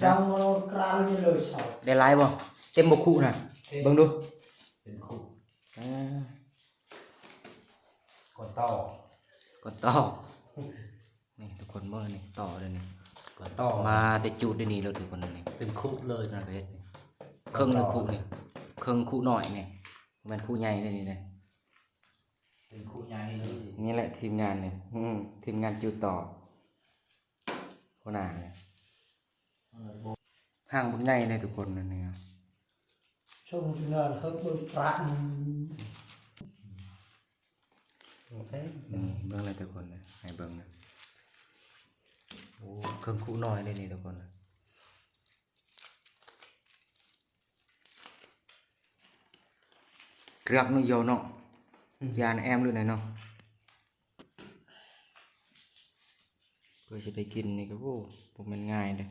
ຈຳມາໂນດກຣານນີ້ເລີຍເຊົາ. ໄດ້ຫຼາຍບໍ່? ເຕັມບໍ່ຄຸນະ? ເຕັມ. ເບິ່ງດູ. ເຕັມຄຸ. ເອີ ກວນຕໍ່ ກວນຕໍ່. ນີ້ທຸກຄົນເບິ່ງນີ້ ຕໍ່ເດ້ນີ້ ກວນຕໍ່. ມາແຕ່ຈູດໄດ້ນີ້ເລີຍທຸກຄົນນີ້ ເຕັມຄຸເລີຍນະ. ເຮັດນີ້ ເຄິ່ງໜຶ່ງຄຸນີ້ ເຄິ່ງຄຸນ້ອຍນີ້ ບໍ່ແມ່ນຄຸໃຫຍ່ເດ້ນີ້ເດ້. ເປັນຄຸໃຫຍ່ເລີຍ. ນີ້ແຫຼະທີມງານນີ້ ອືມ ທີມງານຈູດຕໍ່ ຫົວໜ້ານີ້ ເອີ ບໍ່ ຮ່າງບັກໃຫຍ່ເລີຍທຸກຄົນ ອັນນີ້ ຊົງເງິນເຮີບເບິ່ງປະ ໂອເຄ ນີ້ເບິ່ງເລີຍທຸກຄົນ ໃຫ້ເບິ່ງນະ. ໂອ້ ເຄິ່ງຄຸນ້ອຍເດ້ນີ້ທຸກຄົນ. ເກືອບໜ້ອຍດຽວເນາະ ອືມ ຢ້ານແອມຫຼືໃດເນາະ ເພື່ອຊິໄດ້ກິນນີ້ກໍ ໂອ້ ບໍ່ແມ່ນງ່າຍເດ້.